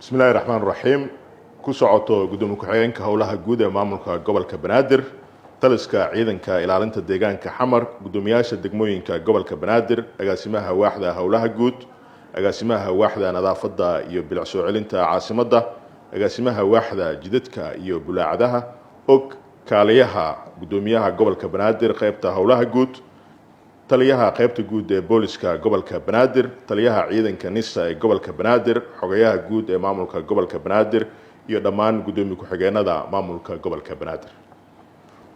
Bismi illahi raxmaan raxiim. Ku socoto gudoomiye ku-xigeenka howlaha guud ee maamulka gobolka Banaadir, taliska ciidanka ilaalinta deegaanka Xamar, guddoomiyaasha degmooyinka gobolka Banaadir, agaasimaha waaxda howlaha guud, agaasimaha waaxda nadaafadda iyo bilic soo celinta caasimadda, agaasimaha waaxda jidadka iyo bulaacadaha, og kaaliyaha guddoomiyaha gobolka Banaadir qeybta howlaha guud, taliyaha qeybta guud ee booliska gobolka Banaadir, taliyaha ciidanka NISA ee gobolka Banaadir, xogayaha guud ee maamulka gobolka Banaadir iyo dhammaan guddoomiye ku-xigeenada maamulka gobolka Banaadir.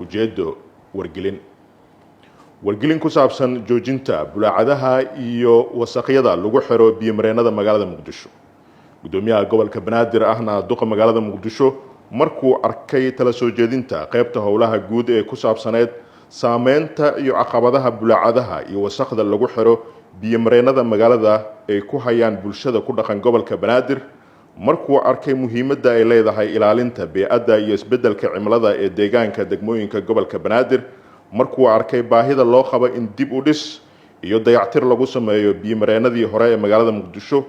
Ujeedo: wargelin. Wargelin ku saabsan joojinta bulaacadaha iyo wasaqyada lagu xiro biyomareennada magaalada Muqdisho. Guddoomiyaha gobolka Banaadir ahna duqa magaalada Muqdisho, markuu arkay tala soo jeedinta qeybta howlaha guud ee ku saabsaneyd saameynta iyo caqabadaha bulaacadaha iyo wasaqda lagu xiro biyomareennada magaalada ay ku hayaan bulshada ku dhaqan gobolka Banaadir, markuu arkay muhiimadda ay leedahay ilaalinta bee-adda iyo isbeddelka cimilada ee deegaanka degmooyinka gobolka Banaadir, markuu arkay baahida loo qabo in dib u dhis iyo dayactir lagu sameeyo biyomareennadii hore ee magaalada Muqdisho,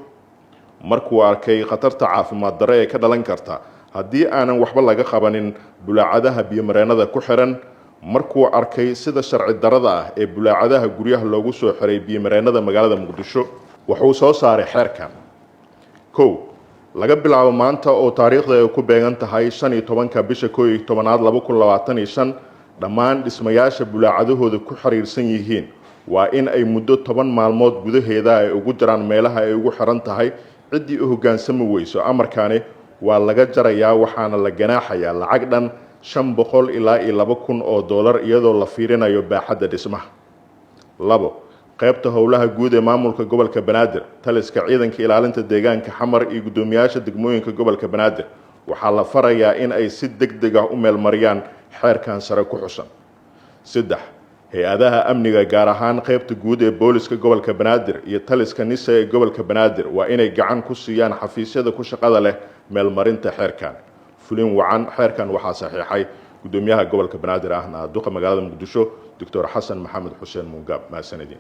markuu arkay khatarta caafimaad darre ee ka dhalan karta haddii aanan waxba laga qabanin bulaacadaha biyomareennada ku xiran, markuu arkay sida sharci darada ah ee bulaacadaha guryaha loogu soo xiray biyomareennada magaalada Muqdisho, wuxuu soo saaray xeerkan. 1, laga bilaabo maanta oo taariikhda ay ku beegan tahay 15-ka bisha 11-aad 2025, dhammaan dhismayaasha bulaacadahooda ku xiriirsan yihiin waa in ay muddo 10 maalmood gudaheeda ay ugu jiraan meelaha ay ugu xiran tahay. Ciddii u hoggaansami weyso amarkaani waa laga jarayaa, waxaana la ganaaxayaa lacag dhan 500 ilaa iyo 2000 oo doolar, iyadoo la fiirinayo baaxadda dhismaha. 2, qaybta howlaha guud ee maamulka gobolka Banaadir, taliska ciidanka ilaalinta deegaanka Xamar iyo guddoomiyaasha degmooyinka gobolka Banaadir waxaa la farayaa in ay si deg deg ah u meelmariyaan xeerkan sare ku xusan. 3, hay-adaha amniga, gaar ahaan qaybta guud ee booliska gobolka Banaadir iyo taliska NISA ee gobolka Banaadir, waa inay gacan ku siiyaan xafiisyada ku shaqada leh meelmarinta xeerkan. Fulin wacan. Xeerkan waxaa saxiixay guddoomiyaha gobolka Banaadir ahna duqa magaalada Muqdisho, Doctor Xasan Maxamed Xuseen Mungaab. Mahadsanidin.